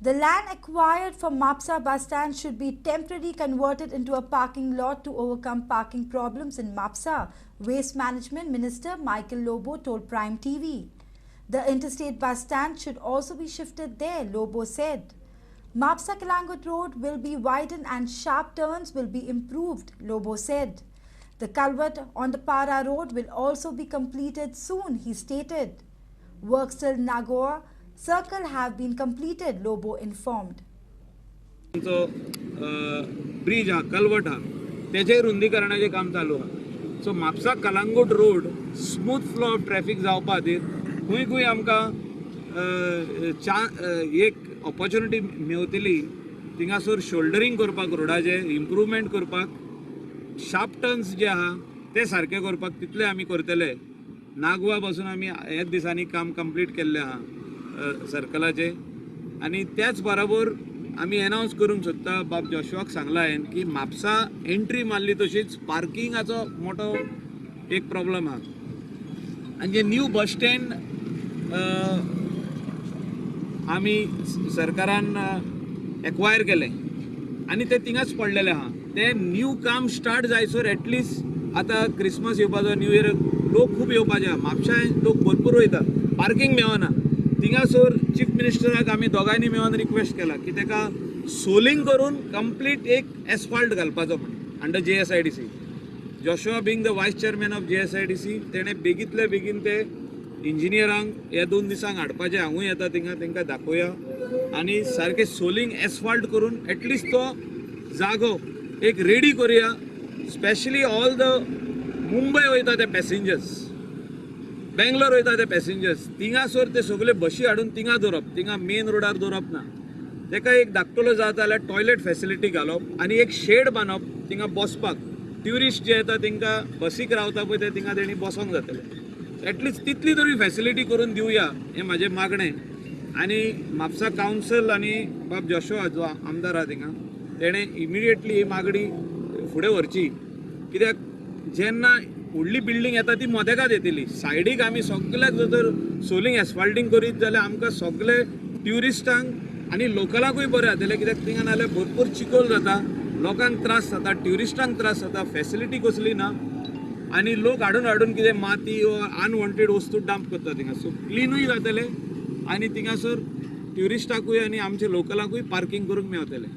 The land acquired for Mapsa bus stand should be temporarily converted into a parking lot to overcome parking problems in Mapsa, Waste Management Minister Michael Lobo told Prime TV. The interstate bus stand should also be shifted there, Lobo said. Mapsa Calangute Road will be widened and sharp turns will be improved, Lobo said. The culvert on the Para Road will also be completed soon, he stated. Works till Nagor Circle have been completed, Lobo informed. जो bridge आहा, culvert आहा, तेजें रुंदीकरणाचें काम चालू आहा. So Mapusa Calangute road smooth flow of traffic जावपा खातीर खंय खंय आमकां चा एक ऑपॉर्च्युनिटी मेवतली, थिंगासर शोल्डरींग करपाक, रोडाचें इम्प्रुवमेंट करपाक, शार्प टर्न्स जे आहा ते सारके करपाक, तितले आमी करतले. नागवा पासून आमी ह्याच दिसांनी काम कंप्लीट केल्लें आहा सर्कलाचें. आनी त्याच बराबर आमी एनावन्स करूंक सोदता, बाब जोशुआक सांगला हांवें की म्हापसा एंट्री मारली तशीच पार्किंगाचो मोठो एक प्रॉब्लम आहा. आनी जे न्यू बस स्टँड आमी सरकारान एक्वायर केलें आनी ते थिंगाच पडलेले आहा, ते न्यू काम स्टार्ट जायसर एटलिस्ट आतां क्रिसमस येवपाचो, न्यू इयर, लोक खूब येवपाचे आहा. म्हापशां लोक भरपूर वयता, पार्कींग मेळना. थिंगासर चीफ मिनिस्टराक आमी दोगांयनी मेळोन रिक्वेस्ट केला की ताका सोलिंग करून कंप्लीट एक एसफॉल्ट घालपाचो म्हणून under GSIDC. Joshua being the vice chairman of GSIDC, तेणें बेगींतले बेगीन ते इंजिनियरांक ह्या 2 दिसांक हाडपाचें. हांवूय येता थिंगा, तांकां दाखोवया आनी सारकें सोलिंग एसफॉल्ट करून एटलिस्ट तो जागो एक रेडी करुया. स्पेशली ऑल the Mumbai वयता ते पॅसेंजर्स, बेंगलोर वयता ते पॅसेंजर्स, थिंगासर ते सगळे बशी हाडून थिंगा दवरप, थिंगा मेन रोडार दवरप ना. ताका एक धाकटुलो जाता जाल्यार टॉयलेट फेसिलिटी घालप आनी एक शेड बांदप. थिंगा बसपाक ट्युरिस्ट जे येता, तांकां बसीक रावता पळय, ते थिंगा तेणी बसोंक जातलें. एटलिस्ट तितली तरी फेसिलिटी करून दिवया हें म्हाजें मागणें. आनी म्हापसा कावन्सील आनी बाब जोशुआ जो आमदार आहा थिंगा, तेणें इमिडिएटली ही मागणी फुडें व्हरची, कित्याक जेन्ना व्हडली बिल्डींग येता ती मोदेकात येतली. सायडीक आमी सगल्याक जर तर सोलिंग एसफाल्टींग करीत जाल्यार आमकां सगले ट्युरिस्टांक आनी लोकलाकूय बरें जातलें, कित्याक थिंगा नाजाल्यार भरपूर चिखोल जाता, लोकांक त्रास जाता, ट्युरिस्टांक त्रास जाता, फेसिलिटी कसली ना आनी लोक हाडून हाडून कितें माती वा अनवॉन्टेड वस्तू डंप करता थिंगा. सो क्लिनूय जातलें आनी थिंगासर ट्युरिस्टाकूय आनी आमच्या लोकलाकूय पार्कींग करूंक मेवतलें.